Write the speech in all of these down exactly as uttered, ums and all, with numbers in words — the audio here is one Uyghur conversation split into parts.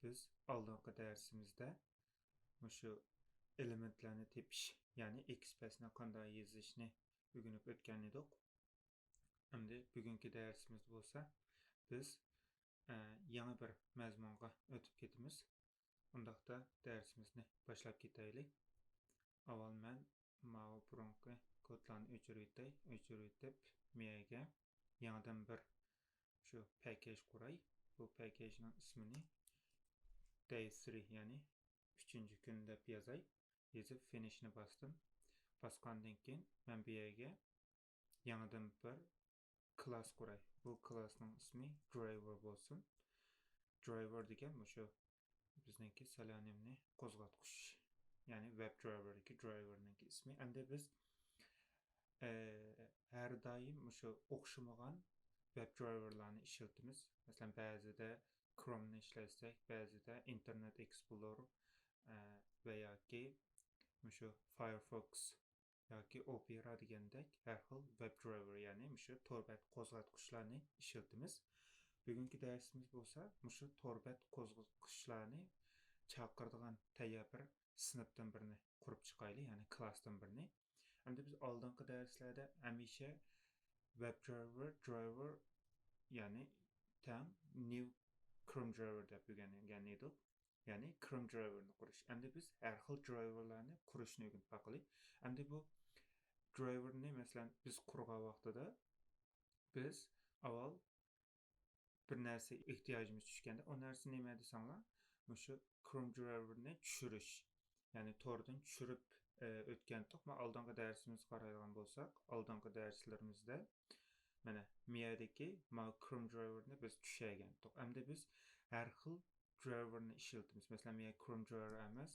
بىز ئالدىنقى دەرسىمىزدە مۇشۇ ئېلېمېنتلارنى تېپىش، يەنى ئېكسپرېسنى قانداق يېزىشنى ئۆگىنىپ ئۆتكەن ئىدۇق. ئەمدى بۈگۈنكى دەرسىمىزدە بولسا بىز، ئە، يېڭى بىر مەزمۇنغا ئۆتۈپ كېتىمىز. ئۇنداقتا دەرسىمىزنى باشلاپ كېتەيلى. ئاۋۋال مەن ماۋۇ بۇرۇنقى كودلارنى ئۆچۈرۈۋېتەي. ئۆچۈرۈۋېتىپ، مىيەگە يېڭىدىن بىر شۇ پەكەج قۇراي. بۇ پەكەجنىڭ ئىسمىنى day three، يەنى ئۈچىنچى كۈن دەپ يازاي. يېزىپ فىنىشنى باستىم. باسقاندىن كېيىن مەن بۇ يەرگە يېڭىدىن بىر كلاس قۇراي. بۇ كلاسنىڭ ئىسمى driver بولسۇن. Driver دېگەن مۇشۇ بىزنىڭكى سېلېنىيۇمنى قوزغاتقۇچ، يەنى WebDriver دىكى driver نىڭكى ئىسمى. ئەمدى بىز، ئە، ھەر دائىم مۇشۇ ئوخشىمىغان WebDriver لارنى ئىشلىتىمىز. مەسىلەن، بەزىدە Chrome نى ئىشلەتسەك، بەزىدە Internet Explorer، ئە، ۋە ياكى مۇشۇ Firefox ياكى Opera دېگەندەك ھەر خىل WebDriver، يەنى مۇشۇ تور بەت قوزغاتقۇچلارنى ئىشلىتىمىز. بۈگۈنكى دەرسىمىز بولسا مۇشۇ تور بەت قوزغاتقۇچلارنى چاقىرىدىغان تەييار بىر سىنىپتىن بىرنى قۇرۇپ چىقايلى، يەنى كلاستىن بىرنى. ئەمدى بىز ئالدىنقى دەرسلەردە ھەمىشە WebDriver، driver، يەنى تەڭ new Chrome driver دەپ ئۆگەنگەن ئىدۇق. يەنى Chrome driver نى قۇرۇش. ئەمدى بىز ھەر خىل driver لارنى قۇرۇشنى ئۆگىنىپ باقىلى. ئەمدى بۇ driver نى، مەسىلەن، بىز قۇرغان ۋاقتىدا بىز ئاۋۋال بىر نەرسە ئېھتىياجىمىز چۈشكەندە، ئۇ نەرسە نېمە دېسەڭلار، مۇشۇ Chrome driver نى چۈشۈرۈش. يەنى توردىن چۈشۈرۈپ، ئە، ئۆتكەنتۇق. مانا ئالدىنقى دەرسىمىزگە قارايدىغان بولساق، ئالدىنقى دەرسلىرىمىزدە مانا مىيەدىكى ماۋۇ Chrome driver نى بىز چۈشەگەنتۇق. ئەمدى بىز ھەر خىل driver نى ئىشلىتىمىز. مەسىلەن، مىيە Chrome driver ئەمەس،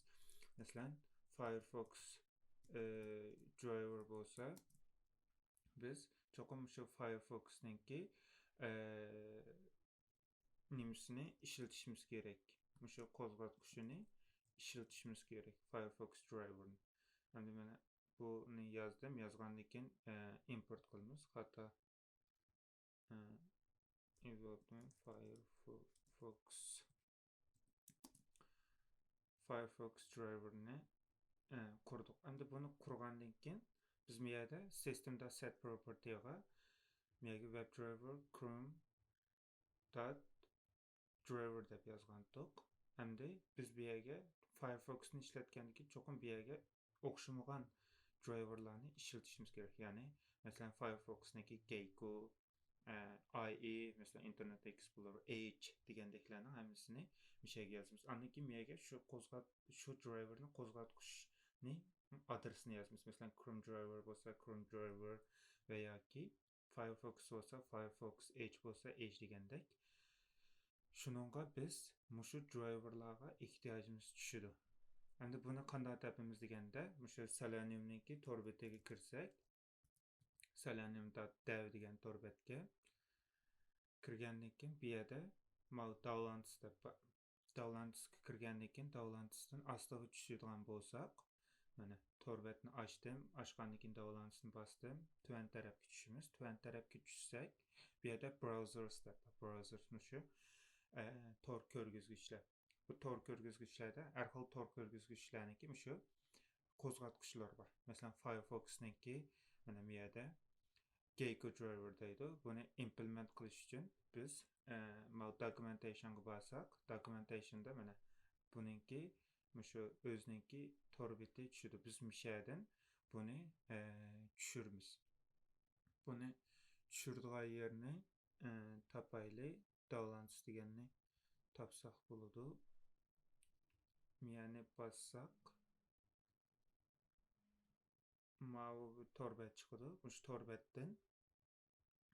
مەسىلەن، Firefox، ئە، driver بولسا، بىز چوقۇم شۇ Firefox نىڭكى، ئە، نېمىسىنى ئىشلىتىشىمىز كېرەك. مۇشۇ قوزغاتقۇچىنى ئىشلىتىشىمىز كېرەك، Firefox driver نى. ئەمدى مانا بۇنى يازدىم. يازغاندىن كېيىن، ئە، import قىلىمىز. خاتا. ئە، Firefox، Firefox driver نى، ئە، قۇردۇق. ئەمدى بۇنى قۇرغاندىن كېيىن بىز بۇ يەردە system dot set property غا بۇ يەرگە WebDriver Chrome dot driver دەپ يازغانتۇق. ئەمدى بىز بۇ يەرگە Firefox نى ئىشلەتكەندىكىن چوقۇم بۇ يەرگە ئوخشىمىغان driver لارنى ئىشلىتىشىمىز كېرەك. يەنى، مەسىلەن، Firefox نىڭكى Gecko، ئە، I E، مەسىلەن، Internet Explorer، Edge دېگەندەكلەرنىڭ ھەممىسىنى مۇشۇ يەرگە يازىمىز. ئاندىن كېيىن بۇ يەرگە شۇ قوزغات-، شۇ driver نى قوزغاتقۇچنى ئادرېسىنى يازىمىز. مەسىلەن، Chrome driver بولسا Chrome driver ۋە ياكى Firefox بولسا Firefox، Edge بولسا Edge دېگەندەك. شۇنىڭغا بىز مۇشۇ driver لارغا ئېھتىياجىمىز چۈشىدۇ. ئەمدى بۇنى قانداق تېپىمىز دېگەندە، مۇشۇ سېلېنىيۇم نىڭكى تور بېتىگە كىرسەك، سېلېنىيۇم dot dev دېگەن تور بەتكە كىرگەندىن كېيىن، بۇ يەردە ماۋۇ Downloads دەپ بار. Downloads قا كىرگەندىن كېيىن، Downloads تىن ئاستىغا چۈشىدىغان بولساق، مانا تور بەتنى ئاچتىم، ئاچقاندىن كېيىن Downloads نى باستىم، تۆۋەن تەرەپكە چۈشىمىز. تۆۋەن تەرەپكە چۈشسەك، بۇ يەردە Browsers دەپ بار. Browsers مۇشۇ، ئە، تور كۆرگۈزگۈچلەر. بۇ تور كۆرگۈزگۈچلەردە ھەر خىل تور كۆرگۈزگۈچلەرنىڭكى مۇشۇ قوزغاتقۇچلىرى بار. مەسىلەن، Firefox نىڭكى مانا بۇ يەردە Gecko driver دەيدۇ. بۇنى implement قىلىش ئۈچۈن بىز، ئە، ماۋۇ documentation غا بارساق، documentation دا مانا بۇنىڭكى مۇشۇ ئۆزىنىڭكى تور بېتى چۈشىدۇ. بىز مۇشۇ يەردىن بۇنى، ئە، چۈشۈرىمىز. بۇنى چۈشۈرىدىغان يەرنى، ئە، تاپايلى. Downloads دېگەننى تاپساق بولىدۇ. مۇ يەرنى باسساق، ماۋۇ بىر تور بەت چىقىدۇ. مۇشۇ تور بەتتىن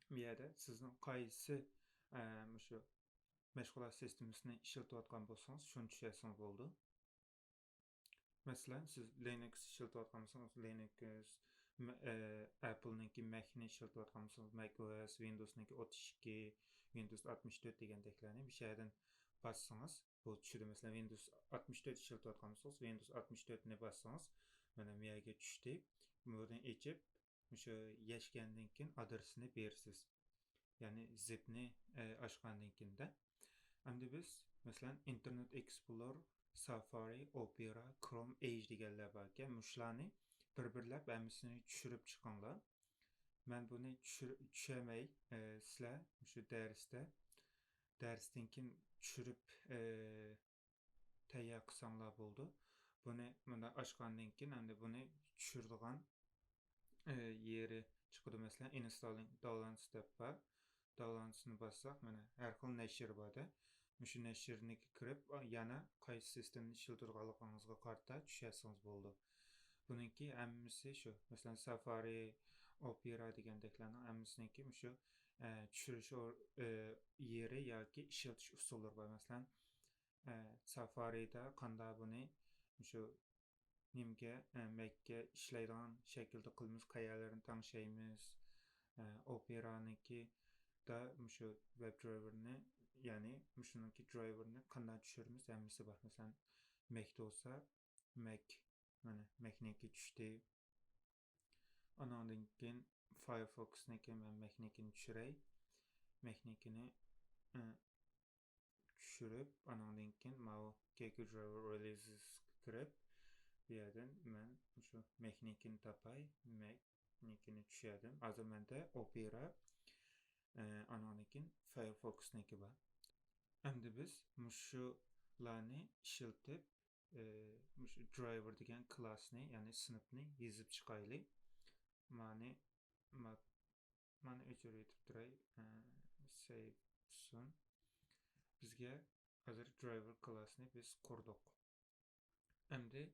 بۇ يەردە سىزنىڭ قايسى، ئە، مۇشۇ مەشغۇلات سىستېمىسىنى ئىشلىتىۋاتقان بولسىڭىز، شۇنى چۈشۈرسىڭىز بولىدۇ. مەسىلەن، سىز Linux ئىشلىتىۋاتقان بولسىڭىز، Linux، مە-، ئە، Apple نىڭكى Mac نى ئىشلىتىۋاتقان بولسىڭىز، Mac O S، Windows نىڭكى ئوتتۇز ئىككى، Windows ئاتمىش تۆت دېگەندەكلەرنى مۇشۇ يەردىن باسسىڭىز، بۇ چۈشىدۇ. مەسىلەن، Windows ئاتمىش تۆت ئىشلىتىۋاتقان بولسىڭىز، Windows ئاتمىش تۆت نى باسسىڭىز، مانا بۇ يەرگە چۈشتى. بۇنى ئېچىپ، مۇشۇ يەشكەندىن كېيىن ئادرېسىنى بېرىسىز. يەنى zip نى، ئە، ئاچقاندىن كېيىن دە. ئەمدى بىز، مەسىلەن، ئىنتېرنېت ئېكسپلور، سافارى، ئوپېرا، كروم، ئېج دېگەنلەر باركەن. مۇشۇلارنى بىر-بىرلەپ ھەممىسىنى چۈشۈرۈپ چىقىڭلار. مەن بۇنى چۈشۈر-، چۈشەمەي، ئە، سىلەر مۇشۇ دەرستە، دەرستىن كېيىن چۈشۈرۈپ، ئە، تەييار قىلساڭلار بولىدۇ. بۇنى مۇنداق ئاچقاندىن كېيىن، ئەمدى بۇنى چۈشۈرىدىغان، ئە، يېرى چىقىدۇ. مەسىلەن، ئىنستاللىڭ داۋلانس دەپ بار. داۋلانسنى باسساق، مانا، ھەر خىل نەشر بار-دە. مۇشۇ نەشرنىڭكى كىرىپ، يەنە قايسى سىستېمىنى ئىشلىتىدىغانلىقىڭىزغا قارىتا چۈشەرسىڭىز بولىدۇ. بۇنىڭكى ھەممىسى شۇ. مەسىلەن، سافارى، ئوپېرا دېگەندەكلەرنىڭ ھەممىسىنىڭكى مۇشۇ، ئە، چۈشۈرۈش ئور-، ئە، يېرى ياكى ئىشلىتىش ئۇسۇللىرى بار. مەسىلەن، ئە، سافارىدا قانداق بۇنى مۇشۇ نېمىگە، ئە، مەككە ئىشلەيدىغان شەكىلدە قىلىمىز، قەيەرلەرنى تەڭشەيمىز، ئە، ئوپېرانىڭكىدا مۇشۇ ۋېب درايۋېرنى، يەنى مۇشۇنىڭكى درايۋېرنى قانداق چۈشۈرىمىز، ھەممىسى بار. مەسىلەن، مەكتە بولسا، مەك، مانا، مەكنىڭكى چۈشتى. ئاناندىن كېيىن فايرفوكسنىڭكى، مەن مەكنىڭكىنى چۈشۈرەي. مەكنىڭكىنى، ئە، چۈشۈرۈپ، ئاناندىن كېيىن ماۋۇ كېكى درايۋېر رېلىزىسقا كىرىپ، بۇ يەردىن مەن مۇشۇ مەكنىڭكىنى تاپاي، مەكنىڭكىنى چۈشۈردۈم. ھازىر مەندە ئوپېرا، ئە، ئاناندىن كېيىن فايرفوكسنىڭكى بار. ئەمدى بىز مۇشۇلارنى ئىشلىتىپ، ئە، مۇشۇ درايۋېر دېگەن كلاسنى، يەنى سىنىپنى يېزىپ چىقايلى. مانى، ما-، مانا ئۆچۈرۈۋېتىپ تۇراي، ئە، سېيۋ بولسۇن. بىزگە ھازىر درايۋېر كلاسنى بىز قۇردۇق. ئەمدى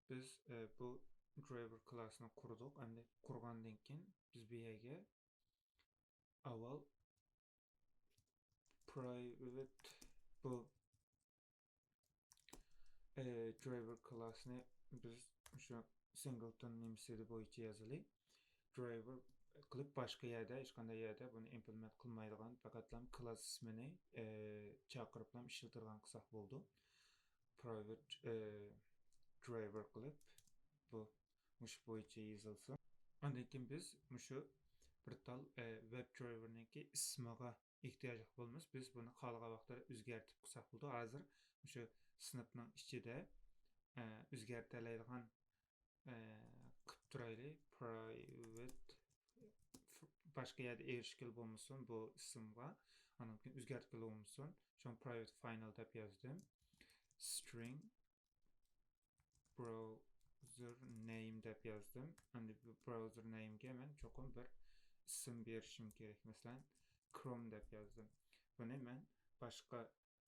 بىز، ئە، بۇ درايۋېر كلاسنى قۇردۇق. ئەمدى قۇرغاندىن كېيىن بىز بۇ يەرگە ئاۋۋال پرايۋېت بۇ، ئە، درايۋېر كلاسنى بىز شۇ سىنگلتون نېمىسى بويىچە يازىلى. درايۋېر قىلىپ باشقا يەردە، ھېچقانداق يەردە بۇنى ئىمپلېمېنت قىلمايدىغان، پەقەتلا كلاس ئىسمىنى، ئە، چاقىرىپلا ئىشلىتىدىغان قىلساق بولىدۇ. پرايۋېت، ئە، درايۋېر قىلىپ بۇ مۇشۇ بويىچە يېزىلسۇن. ئاندىن كېيىن بىز مۇشۇ بىر تال، ئە، ۋېب درايۋېرنىڭكى ئىسمىغا ئېھتىياجلىق بولىمىز. بىز بۇنى خالىغان ۋاقىتتا ئۆزگەرتىپ قىلساق بولىدۇ. ھازىر مۇشۇ سىنىپنىڭ ئىچىدە، ئە، ئۆزگەرتەلەيدىغان، ئە، قىلىپ تۇرايلى. پرايۋېت، باشقا يەردە ئېرىشكىلى بولمىسۇن بۇ ئىسىمغا. ئاندىن كېيىن ئۆزگەرتكىلى بولمىسۇن. شۇڭا پرايۋېت فاينال دەپ يازدىم. سترىڭ براۋزېر نەيم دەپ يازدىم. ئەمدى بۇ براۋزېر نەيمگە مەن چوقۇم بىر ئىسىم بېرىشىم كېرەك. مەسىلەن، كروم دەپ يازدىم. بۇنى مەن باشقا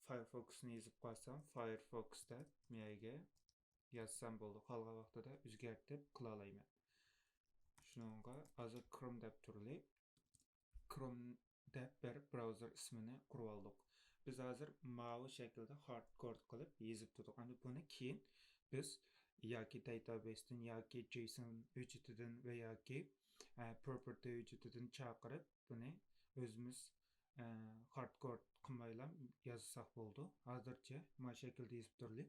فايرفوكسنى يېزىپ قالسام، فايرفوكس دەپ مەيەگە يازسام بولىدۇ. قالغان ۋاقتىدا ئۆزگەرتىپ قىلالايمەن. شۇنىڭغا ھازىر كروم دەپ تۇرلى. كروم دەپ بىر براۋزېر ئىسمىنى قۇرۇۋالدۇق. بىز ھازىر ماۋۇ شەكىلدە ھارد كود قىلىپ يېزىپ تۇردۇق. ئەمدى بۇنى كېيىن بىز ياكى داتابەيستىن ياكى جېيسون ھۆججىتىدىن ۋە ياكى، ئە، پروپېرتى ھۆججىتىدىن چاقىرىپ بۇنى ئۆزىمىز، ئە، ھارد كود قىلمايلا يازساق بولىدۇ. ھازىرچە مانا شەكىلدە يېزىپ تۇرلى.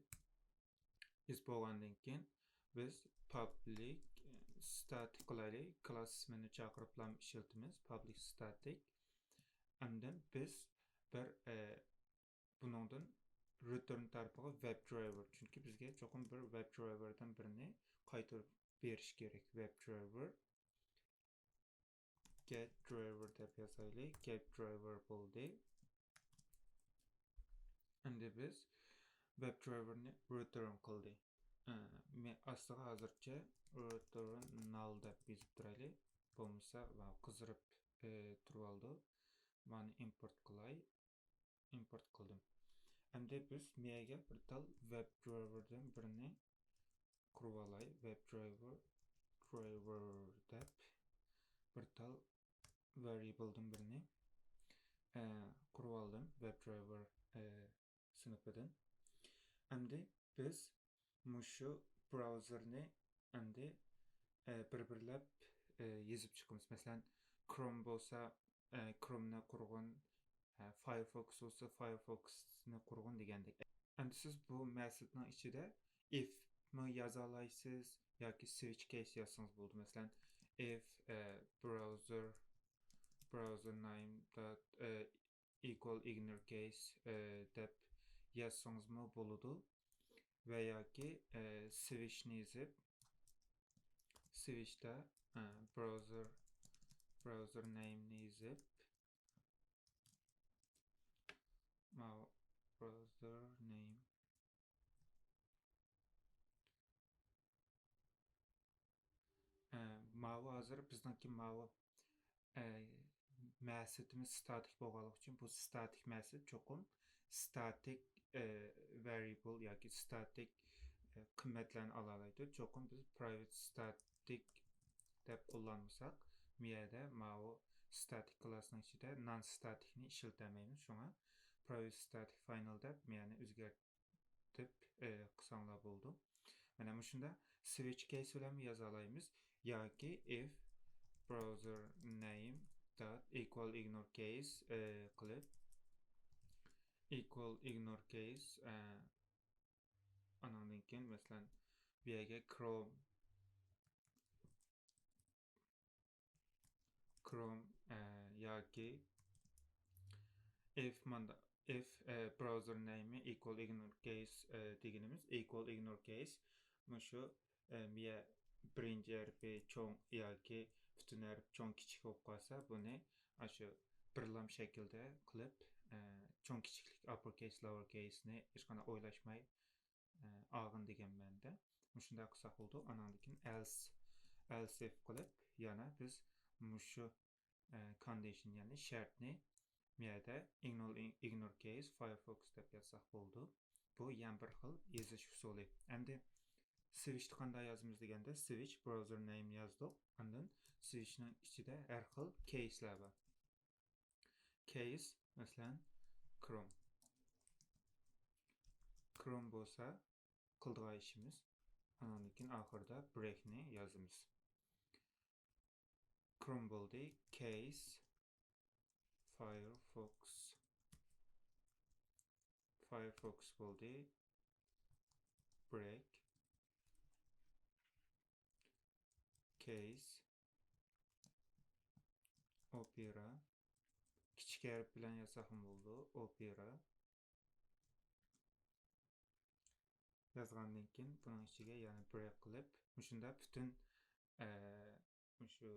يېزىپ بولغاندىن كېيىن بىز پابلىك ستاتىك قىلايلى، كلاس ئىسمىنى چاقىرىپلا ئىشلىتىمىز، پابلىك ستاتىك. ئاندىن بىز بىر، ئە، بۇنىڭدىن رېتۇرن تارىپىغا ۋېب درايۋېر، چۈنكى بىزگە چوقۇم بىر ۋېب درايۋېردىن بىرنى قايتۇرۇپ بېرىش كېرەك. ۋېب درايۋېر، گېت درايۋېر دەپ يازايلى. گېت درايۋېر بولدى. ئەمدى بىز ۋېب درايۋېرنى رېتۇرن قىلدى. ئە، مەن ئاستىغا ھازىرچە رېتۇرن نال دەپ يېزىپ تۇرايلى. بولمىسا، ماۋۇ قىزىرىپ، ئە، تۇرۇۋالىدۇ. مانى ئىمپورت قىلاي. ئىمپورت قىلدىم. ئەمدى بىز مەيەگە بىر تال ۋېب درايۋېردىن بىرنى قۇرۇۋالاي. ۋېب درايۋېر، درايۋېر دەپ بىر تال ۋارىيابلدىن بىرنى، ئە، قۇرۇۋالدىم ۋېب درايۋېر، ئە، سىنىپىدىن. ئەمدى بىز مۇشۇ براۋزېرنى ئەمدى، ئە، بىر-بىرلەپ، ئە، يېزىپ چىقىمىز. مەسىلەن، كروم بولسا، ئە، كرومنى قۇرغىن، ئە، فايرفوكس بولسا، فايرفوكسنى قۇرغىن دېگەندەك. ئەمدى سىز بۇ مېتودنىڭ ئىچىدە ئىفمۇ يازالايسىز ياكى سوئىچ كەيس يازسىڭىز بولىدۇ. مەسىلەن، ئىف، ئە، براۋزېر، براۋزېر نەيم دات، ئە، equal ignore case، ئە، دەپ يازسىڭىزمۇ بولىدۇ. ۋە ياكى، ئە، switch نى يېزىپ، switch دا، ئە، browser، browser name نى يېزىپ، ماۋۇ browser name. ئە، ماۋۇ ھازىر بىزنىڭكى ماۋۇ، ئە، مەسىتىمىز ستاتىك بولغانلىقى ئۈچۈن بۇ ستاتىك مەسىت چوقۇم ستاتىك، ئە، ۋەرىيبل ياكى ستاتىك، ئە، قىممەتلەرنى ئالالايدۇ. چوقۇم بىز private static دەپ قوللانمىساق، مۇ يەردە ماۋۇ ستاتىك كلاسنىڭ ئىچىدە نان ستاتىكنى ئىشلىتەلمەيمىز. شۇڭا private static final دەپ مۇ يەرنى ئۆزگەرتىپ، ئە، قىلساڭلار بولىدۇ. مانا مۇشۇنداق switch case بىلەنمۇ يازالايمىز. ياكى if browser name dot equal ignore case، ئە، قىلىپ، equal ignore case، ئە، ئانىڭدىن كېيىن، مەسىلەن، بۇ يەرگە Chrome، Chrome، ئە، ياكى if ماندا، if، ئە، browser name equal ignore case، ئە، دېگىنىمىز equal ignore case. مۇشۇ، ئە، مۇ يەر بىرىنچى ھەرپى چوڭ ياكى پۈتۈن ھەرپ چوڭ كىچىك بولۇپ قالسا، بۇنى ئاشۇ بىرلام شەكىلدە قىلىپ، ئە، چوڭ كىچىكلىك upper case، lower case نى ھېچقانداق ئويلاشماي، ئە، ئالغىن دېگەن مەنىدە. مۇشۇنداق قىلساق بولىدۇ. ئاناندىن كېيىن else، else if قىلىپ، يەنە بىز مۇشۇ، ئە، condition، يەنى شەرتنى مۇ يەردە ignore، ignore case Firefox دەپ يازساق بولىدۇ. بۇ يەنە بىر خىل يېزىش ئۇسۇلى. ئەمدى switch نى قانداق يازىمىز دېگەندە، switch browser name يازدۇق. ئاندىن switch نىڭ ئىچىدە ھەر خىل case لەر بار. Case، مەسىلەن، Chrome. Chrome بولسا قىلىدىغان ئىشىمىز، ئانىڭدىن كېيىن ئاخىرىدا break نى يازىمىز. Chrome بولدى، case Firefox. Firefox بولدى، break case Opera. كىچىك ھەرپ بىلەن يازساقمۇ بولىدۇ، Opera. يازغاندىن كېيىن بۇنىڭ ئىچىگە يەنە break قىلىپ، مۇشۇنداق پۈتۈن، ئە، مۇشۇ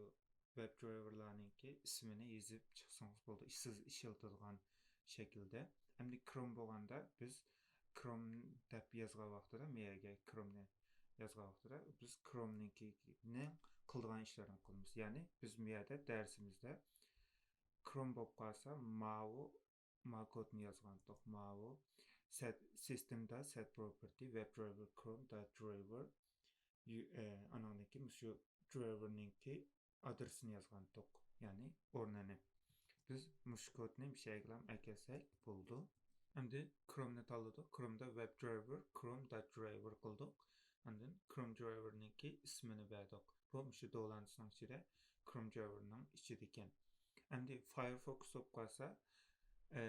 ۋېب درايۋېرلارنىڭكى ئىسمىنى يېزىپ چىقسىڭىز بولىدۇ، سىز ئىشلىتىدىغان شەكىلدە. ئەمدى Chrome بولغاندا، بىز Chrome دەپ يازغان ۋاقتىدا، مۇ يەرگە Chrome نى يازغان ۋاقتىدا، بىز Chrome نىڭكىنى قىلىدىغان ئىشلارنى قىلىمىز. يەنى بىز مۇ يەردە دەرسىمىزدە Chrome بولۇپ قالسا، ماۋۇ، ماۋۇ كودنى يازغانتۇق. ماۋۇ set، system dot set property webdriver chrome dot driver، ئانىڭدىن كېيىن مۇشۇ درايۋېر نىڭكى ئادرېسىنى يازغانتۇق، يەنى ئورنىنى. بىز مۇشۇ كودنى مۇشۇ يەرگىلا ئەكەلسەك بولىدۇ. ئەمدى Chrome نى تاللىدۇق. Chrome دا webdriver chrome dot driver قىلدۇق. ئاندىن Chrome درايۋېر نىڭكى ئىسمىنى بەردۇق. بۇ مۇشۇ دولانچىسىنىڭ ئىچىدە، Chrome درايۋېر نىڭ ئىچىدىكەن. ئەمدى Firefox بولۇپ قالسا، ئە،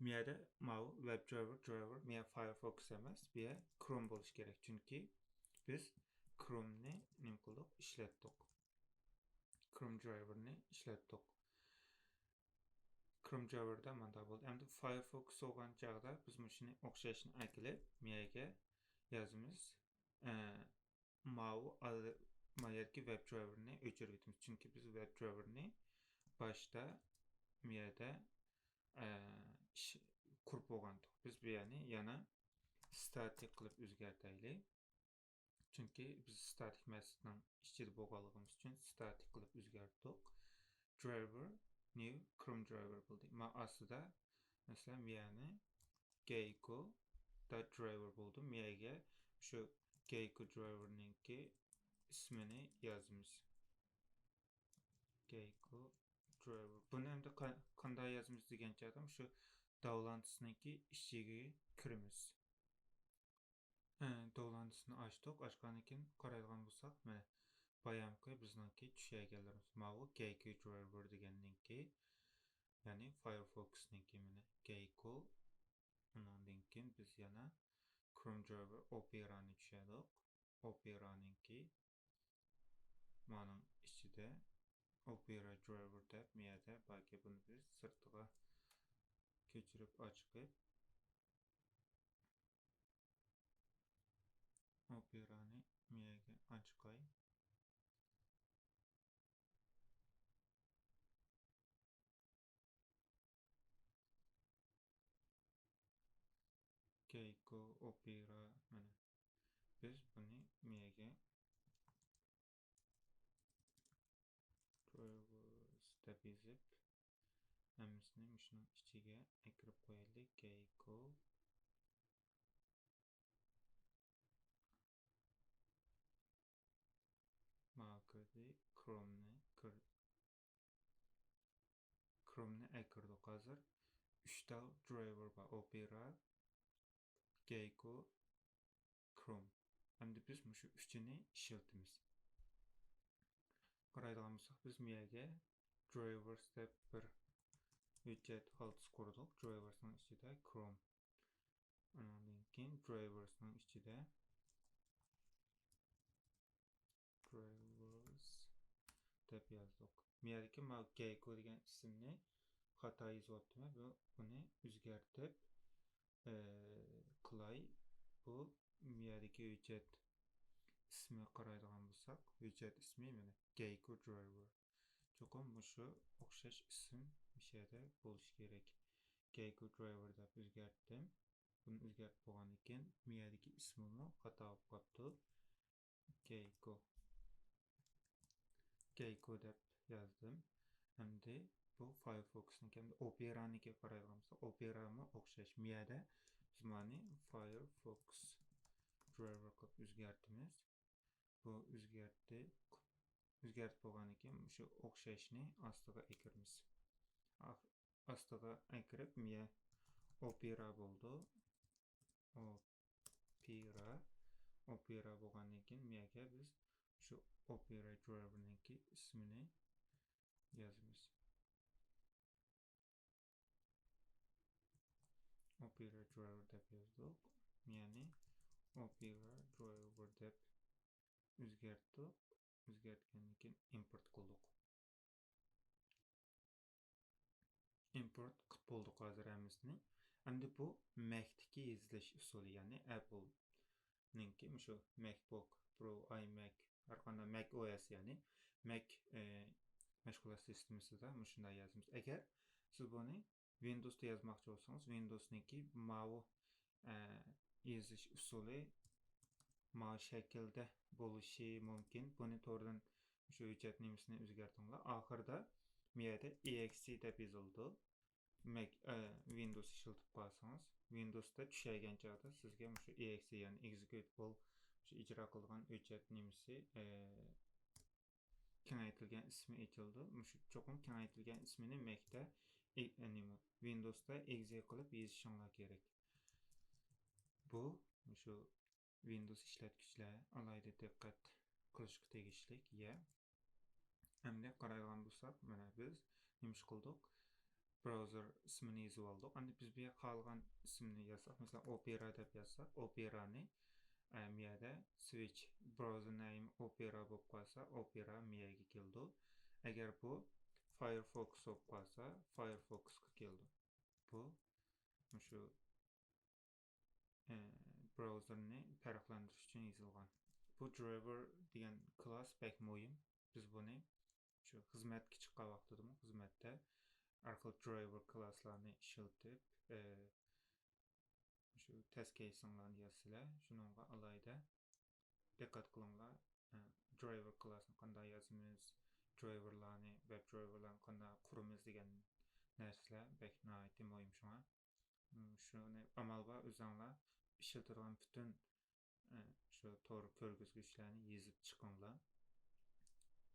مۇ يەردە ماۋۇ ۋېب درايۋېر، درايۋېر، مۇ يەر فايرفوكس ئەمەس، بۇ يەر كروم بولۇشى كېرەك. چۈنكى بىز كرومنى نېمە قىلدۇق؟ ئىشلەتتۇق. كروم درايۋېرنى ئىشلەتتۇق. كروم درايۋېردا مانداق بولدى. ئەمدى فايرفوكس بولغان چاغدا بىز مۇشۇنى ئوخشاشنى ئەكېلىپ، مۇ يەرگە يازىمىز. ئە، ماۋۇ ئال-، ما يەردىكى ۋېب درايۋېرنى ئۆچۈرۈۋېتىمىز. چۈنكى بىز ۋېب درايۋېرنى باشتا مۇ يەردە، ئە، ئىش-، قۇرۇپ بولغانتۇق. بىز بۇ يەرنى يەنە ستاتىك قىلىپ ئۆزگەرتەيلى. چۈنكى بىز ستاتىك مەسىتنىڭ ئىچىدە بولغانلىقىمىز ئۈچۈن ستاتىك قىلىپ ئۆزگەرتتۇق. درايۋېر، new chrome درايۋېر بولدى. ما ئاستىدا، مەسىلەن، مۇ يەرنى gecko dot driver بولدى. مۇ يەرگە شۇ gecko درايۋېرنىڭكى ئىسمىنى يازىمىز. gecko درايۋېر. بۇنى ئەمدى قا-، قانداق يازىمىز دېگەن چاغدا شۇ داۋلانچىسىنىڭكى ئىچىگە كىرىمىز. ئە، داۋلانچىسىنى ئاچتۇق. ئاچقاندىن كېيىن قارايدىغان بولساق، مانا، بايامقى بىزنىڭكى چۈشۈرگەنلىرىمىز. ماۋۇ gecko درايۋېر دېگەننىڭكى، يەنى فايرفوكسنىڭكى، مانا، gecko. ئۇنىڭدىن كېيىن بىز يەنە كروم درايۋېر ئوپېرانى چۈشۈردۇق. ئوپېرانىڭكى مانىڭ ئىچىدە ئوپېرا درايۋېر دەپ مۇ يەردە باركەن، بۇنى بىز سىرتىغا كۆچۈرۈپ ئاچىقىپ، ئوپېرانى مىيەگە ئاچىقاي. گەيكو، ئوپېرا، مانا. بىز بۇنى مىيەگە درايۋېرس دەپ يېزىپ، ھەممىسىنى مۇشۇنىڭ ئىچىگە ئەكىرىپ قويايلى. گەيكو ماۋۇ كىردى، كرومنى كىر-، كرومنى ئەكىردۇق. ھازىر ئۈچ تال درايۋېر بار: ئوپېرا، گەيكو، كروم. ئەمدى بىز مۇشۇ ئۈچىنى ئىشلىتىمىز. قارايدىغان بولساق، بىز مىيەگە درايۋېرس دەپ بىر ھۆججەت خالتىسى قۇردۇق. درايۋېرسنىڭ ئىچىدە كروم. ئۇنىڭدىن كېيىن درايۋېرسنىڭ ئىچىدە درايۋېرس دەپ يازدۇق. مىيەدىكى ماۋۇ گەيكو دېگەن ئىسىمنى خاتا يېزىۋاپتىمەن. بۇ، بۇنى ئۆزگەرتىپ، ئى، قىلاي. بۇ مىيەدىكى ھۆججەت ئىسمى قارايدىغان بولساق، ھۆججەت ئىسمى مانا گەيكو درايۋېر. چوقۇم مۇشۇ ئوخشاش ئىسىم مۇشۇ يەردە بولۇشى كېرەك. گەيكو درايۋېر دەپ ئۆزگەرتتىم. بۇنى ئۆزگەرتىپ بولغاندىن كېيىن، مىيەدىكى ئىسمىمۇ خاتا بولۇپ قاپتۇ. گەيكو. گەيكو دەپ يازدىم. ئەمدى بۇ فايرفوكسنىڭكى، ئەمدى ئوپېرانىڭكىگە قارايدىغان بولساق، ئوپېرامۇ ئوخشاش. مىيەدە بىز مانى فايرفوكس درايۋېر قىلىپ ئۆزگەرتىمىز. بۇ ئۆزگەرتتى. ئۆزگەرتىپ بولغاندىن كېيىن، مۇشۇ ئوخشاشنى ئاستىغا ئەكىرىمىز. ئاخ-، ئاستىغا ئەكىرىپ، مىيە ئوپېرا بولدى. ئوپېرا. ئوپېرا بولغاندىن كېيىن، مىيەگە بىز شۇ ئوپېرا درايۋېرنىڭكى ئىسمىنى يازىمىز. ئوپېرا درايۋېر دەپ يازدۇق. يەنى ئوپېرا درايۋېر دەپ ئۆزگەرتتۇق. ئۆزگەرتكەندىن كېيىن ئىمپورت قىلدۇق. ئىمپورت قىلىپ بولدۇق ھازىر ھەممىسىنى. ئەمدى بۇ مەكتىكى يېزىلىش ئۇسۇلى، يەنى ئەپلنىڭكى مۇشۇ مەكبۇك پرو، ئايمەك، ھەر قانداق مەك ئو ئەس، يەنى مەك، ئى، مەشغۇلات سىستېمىسىدا مۇشۇنداق يازىمىز. ئەگەر سىز بۇنى ۋىندوستا يازماقچى بولسىڭىز، ۋىندوسنىڭكى ماۋۇ، ئە، يېزىش ئۇسۇلى ماۋۇ شەكىلدە بولۇشى مۇمكىن. بۇنى توردىن شۇ ھۆججەت نېمىسىنى ئۆزگەرتىڭلار. ئاخىرىدا بۇ يەردە ئى ئېكس ئى دەپ يېزىلىدۇ. مەك، ئە، ۋىندوس ئىشلىتىپ قالسىڭىز، ۋىندوستا چۈشۈرگەن چاغدا سىزگە مۇشۇ ئى ئېكس ئى، يەنى ئېكزېكيۇتابل، شۇ ئىجرا قىلىدىغان ھۆججەت نېمىسى، ئە، كېڭەيتىلگەن ئىسمى ئېچىلىدۇ. مۇشۇ چوقۇم كېڭەيتىلگەن ئىسمىنى مەكتە، ئى-، نېمە، ۋىندوستا ئېگزېك قىلىپ يېزىشىڭلار كېرەك. بۇ مۇشۇ ۋىندوس ئىشلەتكۈچىلەر ئالاھىدە دىققەت قىلىشقا تېگىشلىك يەر. ئەمدى قارايدىغان بولساق، مانا بىز نېمە ئىش قىلدۇق؟ براۋزېر ئىسمىنى يېزىۋالدۇق. ئەمدى بىز بۇ يەرگە خالىغان ئىسىمنى يازساق، مەسىلەن، ئوپېرا دەپ يازساق، ئوپېرانى، ئە، مۇ يەردە سۋىچ، براۋزېر نەيم ئوپېرا بولۇپ قالسا، ئوپېرا مۇ يەرگە كېلىدۇ. ئەگەر بۇ فايرفوكس بولۇپ قالسا، فايرفوكسقا كېلىدۇ. بۇ مۇشۇ، ئە، براۋزېرنى پەرقلەندۈرۈش ئۈچۈن يېزىلغان. بۇ درايۋېر دېگەن كلاس بەك مۇھىم. بىز بۇنى شۇ خىزمەتكە چىققان ۋاقتىدىمۇ، خىزمەتتە ئارقىلىق درايۋېر كلاسلارنى ئىشلىتىپ، ئە، شۇ تەست كەيسىڭلارنى يازىسىلەر. شۇنىڭغا ئالاھىدە دىققەت قىلىڭلار. ئە، درايۋېر كلاسنى قانداق يازىمىز، درايۋېرلارنى، ۋېب درايۋېرلارنى قانداق قۇرىمىز دېگەن نەرسىلەر بەك ناھايىتى مۇھىم شۇڭا. شۇنى ئامال بار ئۆزۈڭلار ئىشلىتىدىغان پۈتۈن، ئە، شۇ تور كۆرگۈزگۈچلەرنى يېزىپ چىقىڭلار.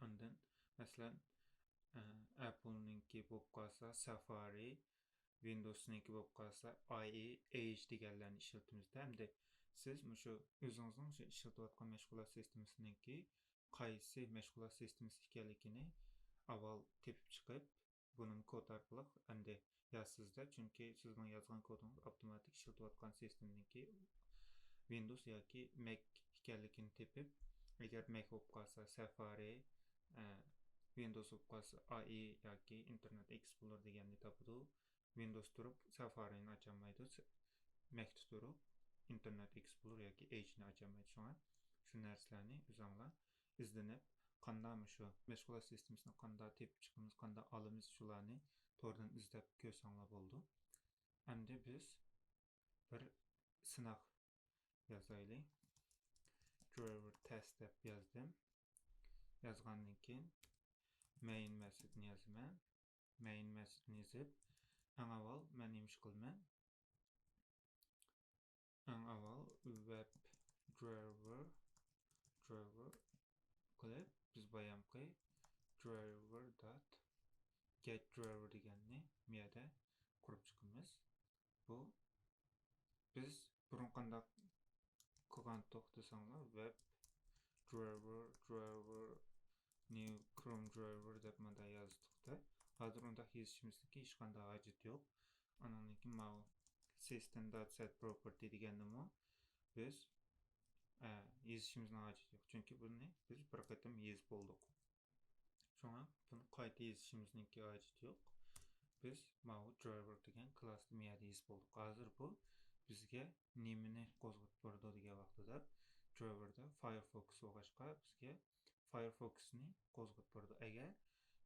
ئاندىن، مەسىلەن، ئە، ئەپلنىڭكى بولۇپ قالسا سافارى، ۋىندوسنىڭكى بولۇپ قالسا ئاي ئى، ئېج دېگەنلەرنى ئىشلىتىمىزدە، ئەمدى سىز مۇشۇ ئۆزىڭىزنىڭ شۇ ئىشلىتىۋاتقان مەشغۇلات سىستېمىسىنىڭكى قايسى مەشغۇلات سىستېمىسى ئىكەنلىكىنى ئاۋۋال تېپىپ چىقىپ، بۇنىمۇ كود ئارقىلىق ئەمدى يازىسىزدە، چۈنكى سىزنىڭ يازغان كودىڭىز ئاپتوماتىك ئىشلىتىۋاتقان سىستېمىنىڭكى ۋىندوس ياكى مەك ئىكەنلىكىنى تېپىپ، ئەگەر مەك بولۇپ قالسا سافارى، ئە، ۋىندوس بولۇپ قالسا ئاي ئى ياكى ئىنتېرنېت ئېكسپلورېر دېگەننى تاپىدۇ. ۋىندوۋس تۇرۇپ سافارىنى ئاچالمايدۇ، مەكتە تۇرۇپ ئىنتېرنېت ئېكسپلور ياكى ئېدجنى ئاچالمايدۇ. شۇڭا شۇ نەرسىلەرنى ئۆزۈڭلار ئىزدىنىپ، قانداق مۇشۇ مەشغۇلات سىستېمىسىنى قانداق تېپىپ چىقىمىز، قانداق ئالىمىز، شۇلارنى توردىن ئىزدەپ كۆرسەڭلار بولىدۇ. ئەمدى بىز بىر سىناق يازايلى. Driver test دەپ يازدىم. يازغاندىن كېيىن main method نى يازىمەن. Main method نى يېزىپ، ئەڭ ئاۋۋال مەن نېمە ئىش قىلىمەن؟ ئەڭ ئاۋۋال web driver، driver قىلىپ، بىز بايامقى driver dot get driver دېگەننى مۇ يەردە قۇرۇپ چىقىمىز. بۇ بىز بۇرۇن قانداق قىلغانتۇق دېسەڭلار، web driver، driver، new Chrome driver دەپ مۇنداق يازدۇق-دە. ھازىر ئۇنداق يېزىشىمىزدىكى ھېچقانداق ھاجىتى يوق. ئانىڭدىن كېيىن ماۋۇ system dot set property دېگەننىمۇ بىز، ئە، يېزىشىمىزنىڭ ھاجىتى يوق. چۈنكى بۇنى بىز بىر قېتىم يېزىپ بولدۇق. شۇڭا بۇنى قايتا يېزىشىمىزنىڭكى ھاجىتى يوق. بىز ماۋۇ driver دېگەن كلاسنى مۇ يەردە يېزىپ بولدۇق. ھازىر بۇ بىزگە نېمىنى قوزغىتىپ بېرىدۇ دېگەن ۋاقتىدا، driver دا Firefox بولغاچقا، بىزگە Firefox نى قوزغىتىپ بېرىدۇ. ئەگەر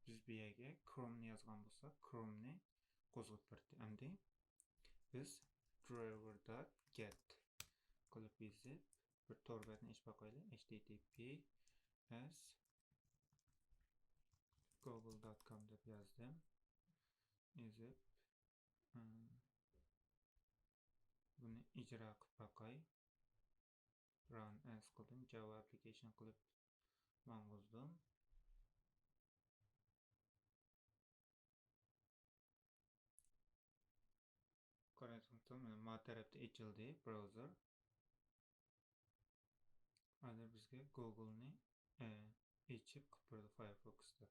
بىز بۇ يەرگە Chrome نى يازغان بولساق، Chrome نى قوزغىتىپ بېرىدۇ. ئەمدى بىز driver dot get قىلىپ يېزىپ، بىر تور بەتنى ئېچىپ باقايلى. H T T P S google dot com دەپ يازدىم. يېزىپ، ئىم، بۇنى ئىجرا قىلىپ باقاي. Run as قىلدىم. Java application قىلىپ ماڭغۇزدۇم. قارايسىڭىز، مانا ما تەرەپتە ئېچىلدى browser. ھازىر بىزگە Google نى، ئە، ئېچىپ قىلىپ بېرىدۇ Firefox تا.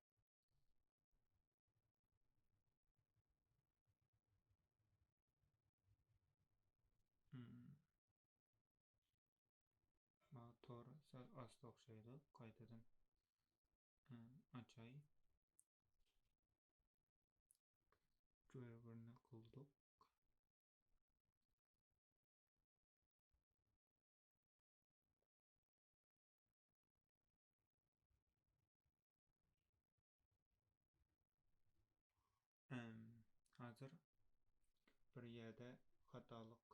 مم. ماۋۇ تور سەل ئاستا ئوخشايدۇ. قايتىدىن، ئە، ئاچاي. Driver نى قىلدۇق. ئەم، ھازىر بىر يەردە خاتالىق،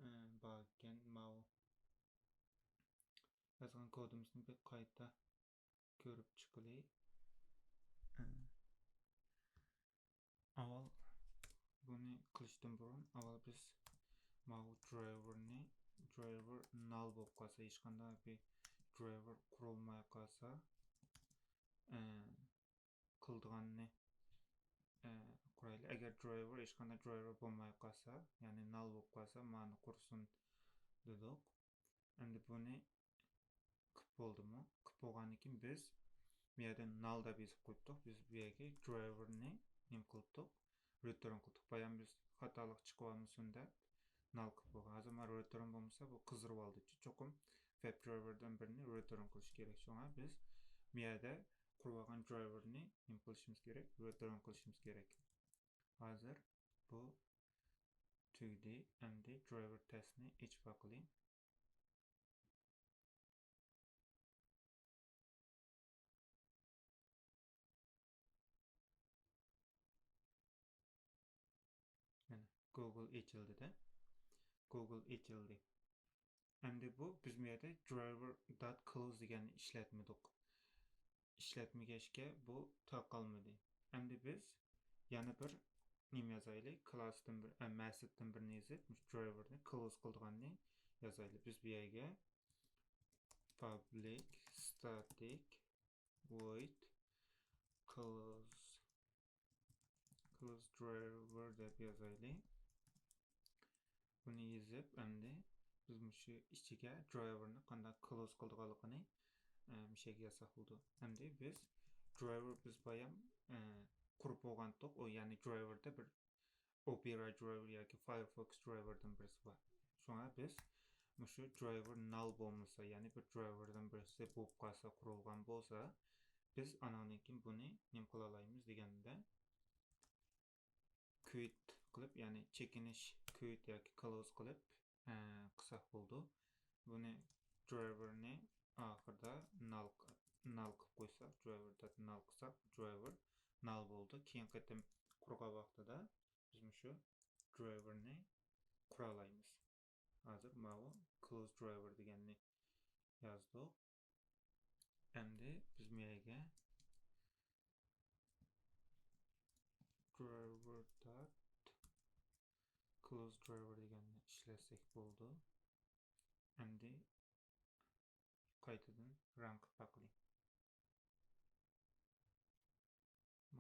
ئە، بار ئىكەن. ماۋۇ يازغان كودىمىزنى بىر قايتا كۆرۈپ چىقىلى. ئە، ئاۋۋال بۇنى قىلىشتىن بۇرۇن، ئاۋۋال بىز ماۋۇ driver نى، driver null بولۇپ قالسا، ھېچقانداق بىر driver قۇرۇلماي قالسا، ئە، قىلىدىغاننى، ئە، قۇرايلى. ئەگەر driver، ھېچقانداق driver بولماي قالسا، يەنى null بولۇپ قالسا، مانى قۇرسۇن دېدۇق. ئەمدى بۇنى قىپ بولدىمۇ؟ قىپ بولغاندىن كېيىن بىز بۇ يەردە null دەپ يېزىپ قويۇپتۇق. بىز بۇ يەرگە driver نى نېمە قىلىپتۇق؟ Return قىلدۇق. بايام بىز خاتالىق چىقىۋالمىسۇن دەپ null قىپ قويغان. ھازىر مانا return بولمىسا، بۇ قىزىرىۋالدى. چوقۇم web driver دىن بىرىنى return قىلىش كېرەك. شۇڭا بىز بۇ يەردە قۇرۇۋالغان driver نى نېمە قىلىشىمىز كېرەك؟ Return قىلىشىمىز كېرەك. ھازىر بۇ تۈگىدى. ئەمدى driver test نى ئېچىپ باقىلى. مانا، Google ئېچىلدى-دە. Google ئېچىلدى. ئەمدى بۇ بىز بۇ يەردە driver dot close دېگەننى ئىشلەتمىدۇق. ئىشلەتمىگەچكە بۇ تارقالمىدى. ئەمدى بىز يەنە بىر نېمە يازايلى؟ كلاستىن بىر، ئە، مەسىتتىن بىرنى يېزىپ، مۇشۇ driver نى close قىلىدىغاننى يازايلى. بىز بۇ يەرگە public static void close، close driver دەپ يازايلى. بۇنى يېزىپ، ئەمدى بىز مۇشۇ ئىچىگە driver نى قانداق close قىلىدىغانلىقىنى، ئە، مۇشۇ يەرگە يازساق بولىدۇ. ئەمدى بىز driver، بىز بايام، ئە، قۇرۇپ بولغانتۇق. ئۇ، يەنى driver دا بىر Opera driver ياكى Firefox driver دىن بىرسى بار. شۇڭا بىز مۇشۇ driver null بولمىسا، يەنى بىر driver دىن بىرسى بولۇپ قالسا، قۇرۇلغان بولسا، بىز ئانىڭدىن كېيىن بۇنى نېمە قىلالايمىز دېگەندە، quit قىلىپ، يەنى چېكىنىش quit ياكى close قىلىپ، ئە، قىلساق بولىدۇ. بۇنى، driver نى ئاخىرىدا null، null قىلىپ قويساق، driver dot null قىلساق، driver null بولىدۇ. كېيىنكى قېتىم قۇرغان ۋاقتىدا بىز مۇشۇ driver نى قۇرالايمىز. ھازىر ماۋۇ close driver دېگەننى يازدۇق. ئەمدى بىز مۇ يەرگە driver dot close driver دېگەننى ئىشلەتسەك بولىدۇ. ئەمدى قايتىدىن run قىلىپ باقىلى.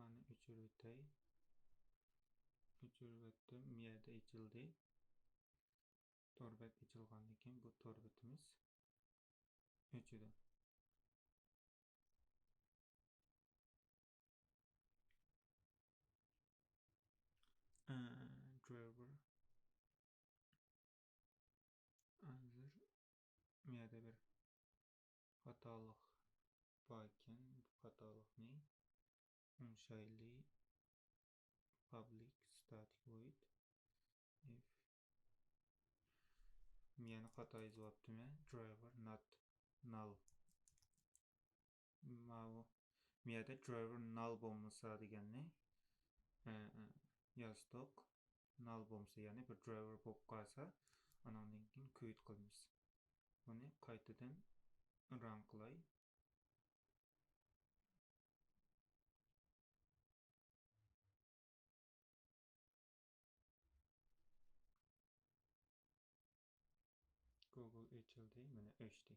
مانا ئۆچۈرۈۋېتەي. ئۆچۈرۈۋەتتىم. مۇ يەردە ئېچىلدى. تور بەت ئېچىلغاندىن كېيىن بۇ تور بېتىمىز ئۆچىدۇ. ئە، driver. ھازىر مۇ يەردە بىر خاتالىق بار ئىكەن. بۇ خاتالىقنى ئوڭشايلى. Public static void if. يەنە خاتا يېزىۋاپتىمەن. Driver not null. ماۋۇ، مۇ يەردە driver null بولمىسا دېگەننى، ئە، ئە، يازدۇق. Null بولمىسا، يەنى بىر driver بولۇپ قالسا، ئانىڭدىن كېيىن quit قىلىمىز. بۇنى قايتىدىن run قىلاي. Google ئېچىلدى، مانا ئۆچتى.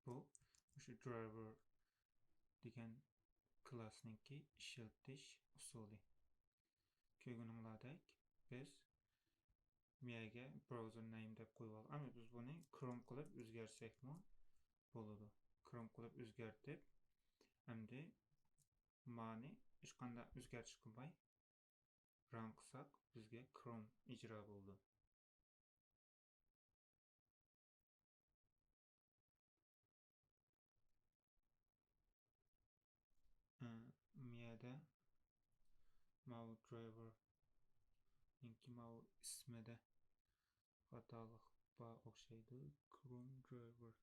بۇ مۇشۇ driver دېگەن كلاسنىڭكى ئىشلىتىش ئۇسۇلى. كۆرگىنىڭلاردەك بىز مۇ يەرگە browser name دەپ قويۇۋالغان. ئەمما بىز بۇنى Chrome قىلىپ ئۆزگەرتسەكمۇ بولىدۇ. Chrome قىلىپ ئۆزگەرتىپ، ئەمدى مانى ھېچقانداق ئۆزگەرتىش قىلماي run قىلساق، بىزگە Chrome ئىجرا بولىدۇ. ئە، مۇ يەردە ماۋۇ driver نىڭكى ماۋۇ ئىسمىدە خاتالىق بار ئوخشايدۇ. Chrome driver.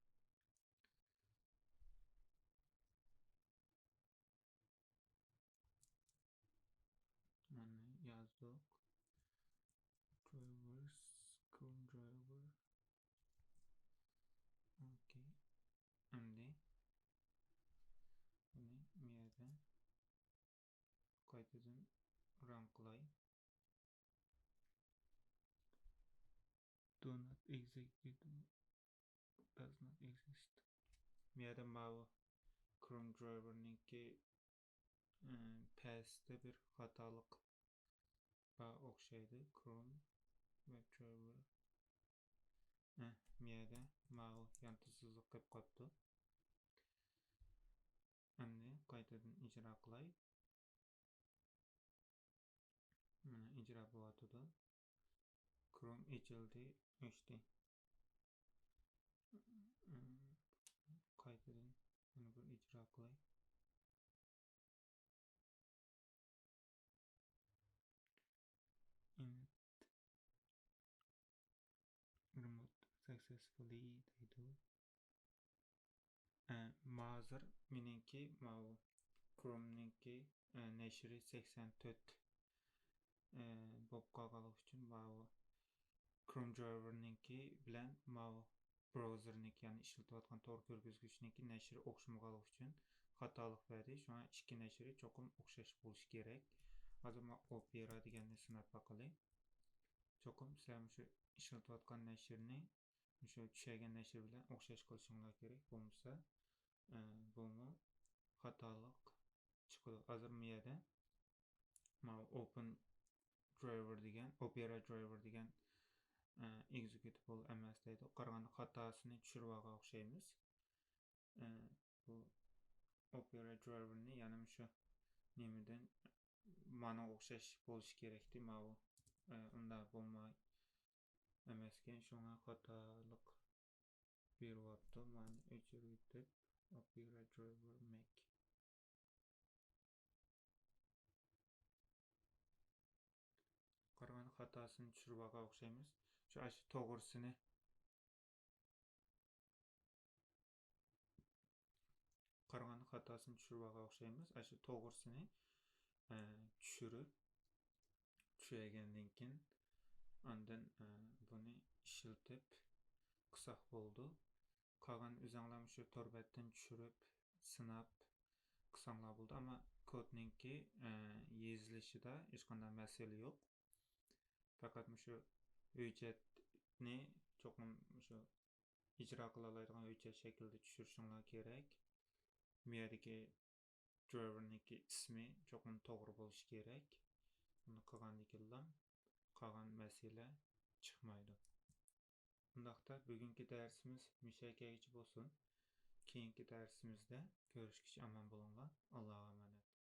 مانا يازدۇق. Drivers، Chrome driver. ئوكەي. ئەمدى بۇنى مۇ يەردە قايتىدىن run قىلاي. Do not execute، does not exist. مۇ يەردە ماۋۇ Chrome driver نىڭكى، ئى، پەستە بىر خاتالىق بار ئوخشايدۇ. Chrome web driver. ئە، مۇ يەردە ماۋۇ يانتۇ سىزىق قېلىپ قاپتۇ. ئەمدى قايتىدىن ئىجرا قىلاي. مانا ئىجرا بولۇۋاتىدۇ. Chrome ئېچىلدى، ئۆچتى. قايتىدىن يەنە بىر ئىجرا قىلاي. Init remote successfully دەيدۇ. ئە، ھازىر مېنىڭكى ماۋۇ Chrome نىڭكى، ئە، نەشرى سەكسەن تۆت، ئە، بولۇپ قالغانلىقى ئۈچۈن ماۋۇ Chrome driver نىڭكى بىلەن ماۋۇ browser نىڭكى، يەنى ئىشلىتىۋاتقان تور كىرگۈزگۈچنىڭكى نەشرى ئوخشىمىغانلىقى ئۈچۈن خاتالىق بەردى. شۇڭا ئىككى نەشرى چوقۇم ئوخشاش بولۇشى كېرەك. ھازىر ما-، Opera دېگەننى سىناپ باقىلى. چوقۇم سىلەر مۇشۇ ئىشلىتىۋاتقان نەشرنى مۇشۇ چۈشۈرگەن نەشر بىلەن ئوخشاش قىلىشىڭلار كېرەك. بولمىسا، ئە، بۇمۇ خاتالىق چىقىدۇ. ھازىر مۇ يەردە ماۋۇ Open driver دېگەن، Opera driver دېگەن، ئە، executable ئەمەس دەيدۇ. قارىغاندا خاتاسىنى چۈشۈرۈۋالغان ئوخشايمىز. ئە، بۇ Opera driver نى يەنە مۇشۇ نېمىدىن مانا ئوخشاش بولۇشى كېرەكتى. ماۋۇ، ئە، ئۇنداق بولماي ئەمەسكەن، شۇڭا خاتالىق بېرىۋاپتۇ. مانا ئۆچۈرۈۋېتىپ، Opera driver Mac. خاتاسىنى چۈشۈرۈۋالغان ئوخشايمىز. شۇ ئاشۇ توغرىسىنى قارىغاندا خاتاسىنى چۈشۈرۈۋالغان ئوخشايمىز. ئاشۇ توغرىسىنى ئە، چۈشۈرۈپ، چۈشۈرگەندىن كېيىن ئاندىن ئە، بۇنى ئىشلىتىپ قىلساق بولىدۇ. قالغان ئۆزۈڭلار شۇ تور بەتتىن چۈشۈرۈپ سىناپ قىلساڭلار بولىدۇ. ئەمما كودنىڭكى ئە، يېزىلىشىدا ھېچقانداق مەسىلە يوق. پەقەت مۇشۇ ھۆججەتنى چوقۇم مۇشۇ ئىجرا قىلالايدىغان ھۆججەت شەكلىدە چۈشۈرۈشۈڭلار كېرەك. بۇ يەردىكى درايۋېرنىڭكى ئىسمى چوقۇم توغرا بولۇشى كېرەك. بۇنى قىلغاندىكىنلا قالغان مەسىلە چىقمايدۇ. ئۇنداقتا بۈگۈنكى دەرسىمىز مۇشۇ يەرگىچە بولسۇن. كېيىنكى دەرسىمىزدە كۆرۈشكىچە ئامان بولۇڭلار. ئاللاغا ئامانەت.